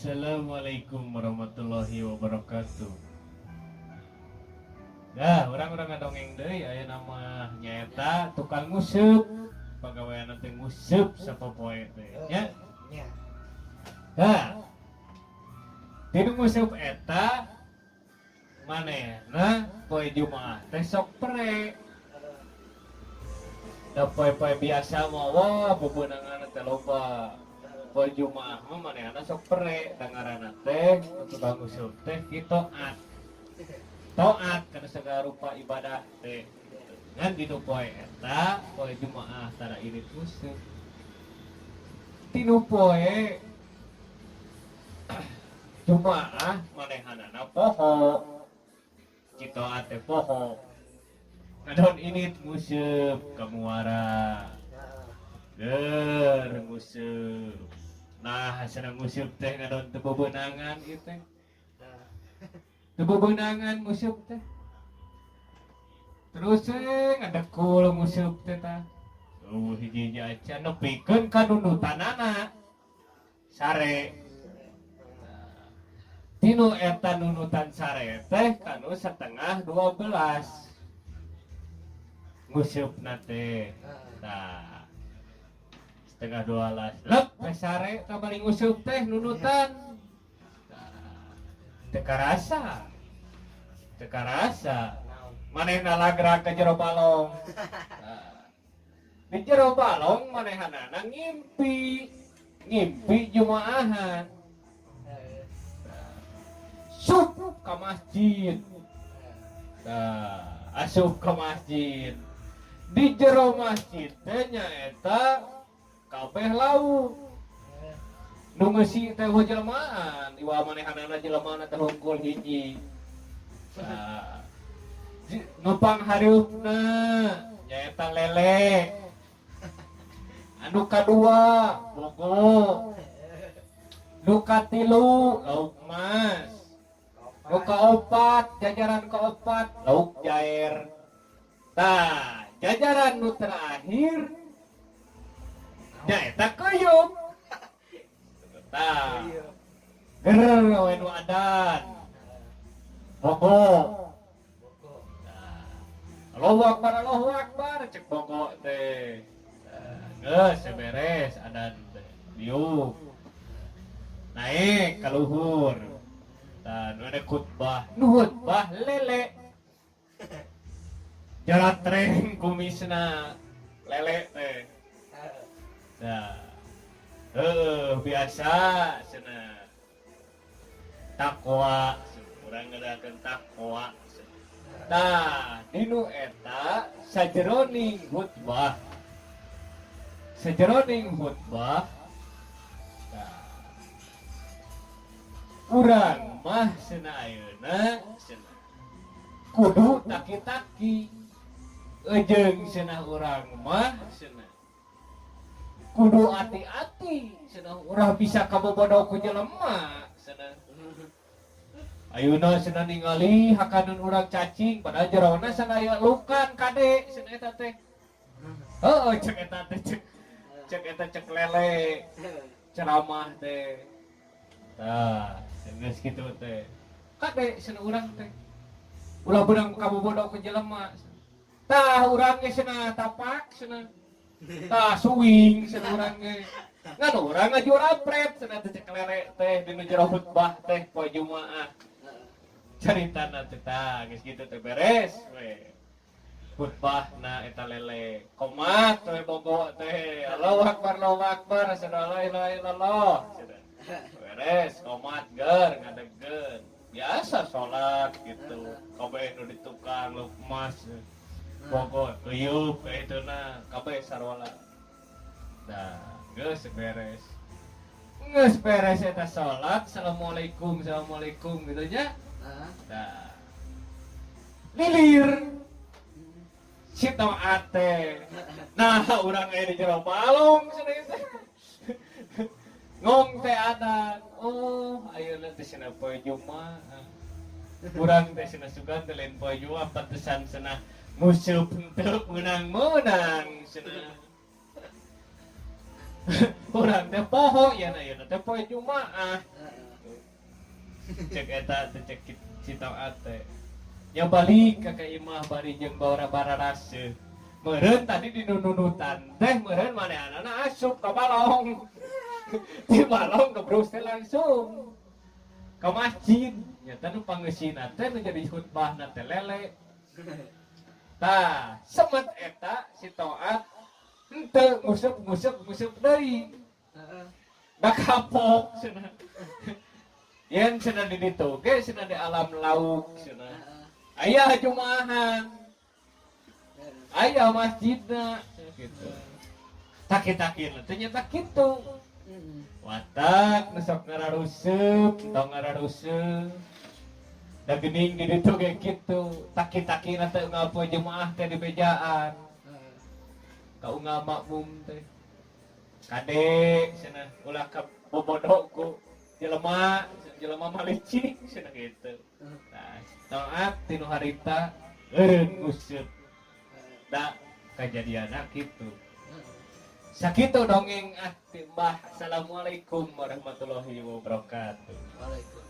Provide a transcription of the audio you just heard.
Assalamualaikum warahmatullahi wabarakatuh. Dah, urang-urang ngadongeng deui. Aya nama nyaeta tukang nguseup. Pagawean teh nguseup sapopoe teh nya. Nya. Dah. Tinu nguseup eta manehna poe Jumaah teh sok pre. Da poe-poe biasa mah, wah, bebeunangan teh loba. Poe Jumaah mah manehna sok pre, da ngaranna teh tukang nguseup teh kitoat. Toat kana segala rupa ibadah teh. Ngan dinu poe eta, poe Jumaah, tara ini nguseup. Tinu poe Jumaah manehanana poho. Citoat teh poho. Ngadon ini nguseup ka muara. Ger nguseup. Nah, senang nguseup teh ngadon teu bebeunangan ieu teh. Teu bebeunangan nguseup teh. Terus ngadekul nguseup teh tah. Oh, hiji-hiji acan nepikeun ka nunutanana. Sare. Nah, tinu eta nunutan sare teh kanu 11.30. Nguseupna teh. Nah, 11.30. Lep, teh sare tah bari nguseup teh nunutan. Nah, teu karasa. Teu karasa. Manehna lagrak ke jero balong. Nah, di jero balong manehanana ngimpi. Ngimpi jumaahan. Sup ka masjid. Nah, asup ke masjid. Di jero masjid teh nyaeta kabeh lauk. Nu ngeusi teh euweuh jelmaan, iwa manehanana jelemaana teh hungkul hiji. Nah, nu panghareupna nyaeta lele. Anu kadua bogo. Nu katilu lauk mas. Nu kaopat, jajaran kaopat lauk jair. Tah, jajaran nu terakhir nyaeta keyup. Tah, ger we nu adan. Bogo. Nah, Allahu Akbar, Allahu Akbar, cek bogo teh. Nah, geus beres adan teh. Diuk. Naik ka luhur. Tah, nu ada khutbah, nu khutbah lele. Jaratreng kumisna lele teh. Nah, biasa cenah. Takwa, urang ngadakeun takwa. Nah, dinu eta sajeroning khutbah. Sajeroning khutbah. Nah, urang mah cenah ayeuna cenah kudu taki-taki. Ejeung cenah urang mah cenah kudu hati-hati cenah, urang bisa kabobodo ku jelema cenah. Ayeuna cenah ningali hakaneun urang cacing, padahal jerona cenah aya lukan. Kade cenah eta teh. Heuh, cek eta teh, cek cek eta, cek lele ceramah teh. Tah, geus kitu teh, kade cenah urang teh ulah beunang kabobodo ku jelema. Tah, urang ge cenah tapak cenah. Tah, suwing cenah urang ge. Ngan urang ngajurapret cenah teh, cek lele teh dina jero khutbah teh poe Jumaah. Caritana teh, tah, geus kitu teh beres we. Khutbahna eta lele. Komat we bogo teh. Allahu Akbar, Allahu Akbar, asyhadu an la ilaha illallah. Cenah. Beres komat, ger ngadegkeun. Biasa salat gitu. Kabeh nu di tukang lukmas. Bogo, tuyup itu na kabeh sarwala. Nah, geus beres. Geus beres eta salat, assalamualaikum, assalamualaikum gitu nya. Nah. Lilir si taat teh. Nah, urang aya di jero balong cenah teh. Ngong teh adan. Oh, ayeuna teh cenah poe Jumaah. Urang teh cenah sugan teh lain poe Jumaah, pantesan cenah nguseup henteu meunang-meunang cenah. Urang teh poho ya, ayeuna teh poe Jumaah. Cek eta teh, cek si Toat teh. Nya balik ka imah bari jeung bawa bararaseuh. Meureun tadi di nununutan teh meureun manehanana asup ka balong. Di balong gebrus teh langsung ke masjid. Nyata nu pangeusina teh nu jadi khutbahna teh lele. Tah, semet eta si Toat henteu nguseup nguseup nguseup deui. Da kapok cenah. Yen cenah di ditu ge cenah di alam lauk cenah. Aya jumaahan, aya masjidna gitu. Taki-taki teh nyata kitu. Watak nu sok ngararusup, tong ngararusup. Da geuning di ditu ge kitu. Taki-taki teh unggal poe jemaah teh di bejaan. Ka unggal makmum teh. Kade cenah ulah ka bobodo ku jelema, jelema mah licik cenah gitu. Nah, Toat tinu harita eureun nguseup. Da kajadianna kitu. Sakitu dongeng ah ti Mbah. Assalamualaikum warahmatullahi wabarakatuh. Waalaikumsalam.